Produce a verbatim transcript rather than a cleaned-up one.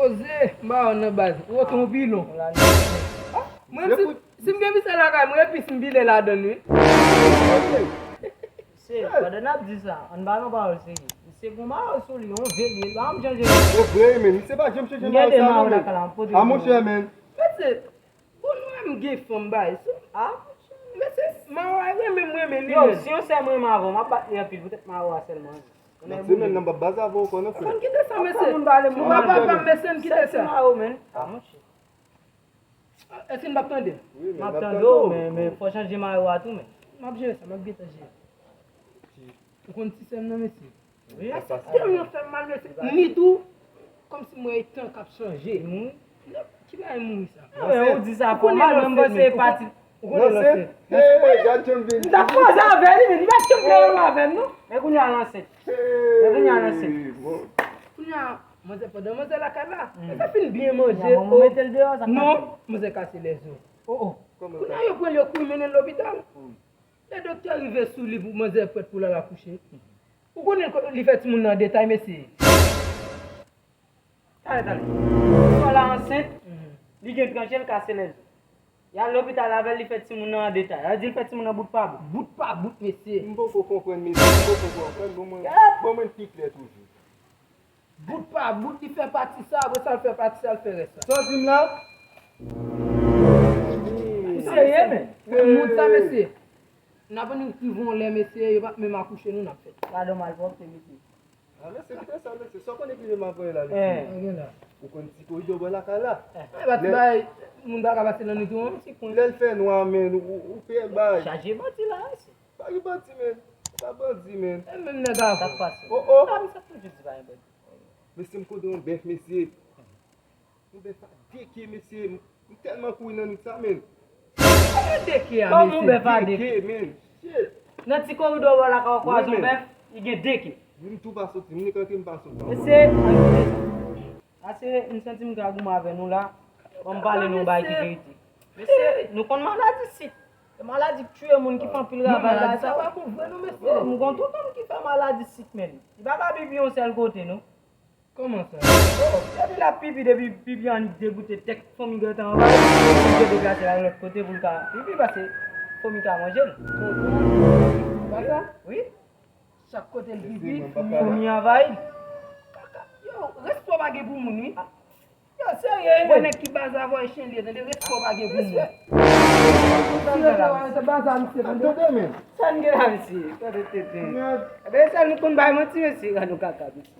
Poze, m pa wè nan baz. Ou otan ou pilon. Ah, mwen, si, si m gen misye lakay mwen, epi si m pile ladann, wi. Se, pandan n ap di sa, ann ba nou pawòl serye. Misye gon mayo sou li, yon vye li, li pa janm chanje. Se vre, men. Misye pa janm chanje mayo sa, non, men. A, monchè, men. Mesye, bon, nou menm gen fanm bay. Ah, mesye, mayo a renmen m, renmen li menm. Yo, si yon sè m renmen avè w, m ap bat li anpil poutèt mayo a sèlman. Nan ti men nan bab baz avè w konnen frè. Konn kite sa, mesye. Ou pa papa m, mesye, m kite sa. Mayo, men. Ah, monchè. Èske n p ap tande? M ap tande w, men, men fò chanje mayo a tou, men. M ap jere sa, m ap gentan jere. Ou konn ti sè m nan, mesye. Wi. Tèlman fè m mal, mesye. Ni tou, kòmsi m wè tan k ap chanje. Ki bagay mouri sa? Ou di sa fò mal, men m panse e pati. Ou konnen lanse. M t ap koze avè li, men li pa t janm vle menm avè m, non. Men kounye a lanse. Men kounye a lanse. Kounye a, manzè, pandan manzè lakay la, manzè fin byen manje. Non, manzè kase lèzo. Kounye a, yo pran l, yo kouri mennen l lopital. Lè doktè rive sou li, pou manzè prèt pou l al akouche. Ou konnen li fè timoun nan an detay, mesye. Tande, tande. Sè w la ansent, li gen tranche, l kase lèzo. Y al lopital avè l, li fè timoun nan an detay. Sa vle di l fè timoun nan bout pa bout. Bout pa bout, mesye. M poko konprann, mesye. M poko konprann. Bon, mwen, bon, mwen pi klè toujou. Bout pa bout, li fè pati sa, apre sa, l fè pati sa, l fè rès la. Sa w di m la? Ou serye, men? Moun sa, mesye. N ap annik rive yon lè, mesye, yo p ap menm akouche nou, n ap fèt. Gadon malpwòpte, mesye. A, mesye, kite sa, mesye. Sa w konn epi menm avè la, mesye. Ou konn ti koridò bò lakay la. E pa ti bay, moun pa ka pase nan nwit ou an. Lè l fè nwa, men, ou, ou pè bay. Chaje bandi la, mesye. Pa gen bandi, men. Pa bandi, men. E menm nèg avè w. Sa k pase? Oh, oh. A, misye ap toujou di pa gen bandi. Mesye, m kote yon bèf, mesye. Yon bèf a de ke, mesye. M tèlman kouri nan nwit sa, men. Kòman yon bèf a de ke? De ke, men. Shit. Nan ti koridò bò lakay ou kwaze yon bèf, li gen de ke. Wi, m tou pa soti. M nik antre, m pa soti. Mesye, ann kite sa. Ase, m santi m ka goumen avè nou la. Ban m pale nou yon bagay ki verite. Mesye, nou konn maladi sik. Se maladi k tiye moun ki fè anpil ravaj la. Sa pa bon vre non, mesye. M gon tonton m ki fè maladi sik, men. Li pa ka pipi yon sèl kote, non. Kòman sa? Oh, depi l ap pipi, depi pipi an degoute tèt, fomi gentan anvayi l, li oblije deplase l al lòt kote pou l ka pipi, paske fomi ka manje l. Tonton, pa sa? Wi. Chak kote l pipi, fomi anvayi l. Kaka, yo, respè w pa gen pou moun, wi. Yo, serye, wi. Bon, nèg ki baz avè w e chen li ye, tande, respè w pa gen pou moun. Tande, men. Sa n gen la, mesye? Tande, tete. Ebyen, sa nou konn bay manti, mesye, gade yon kaka, mesye.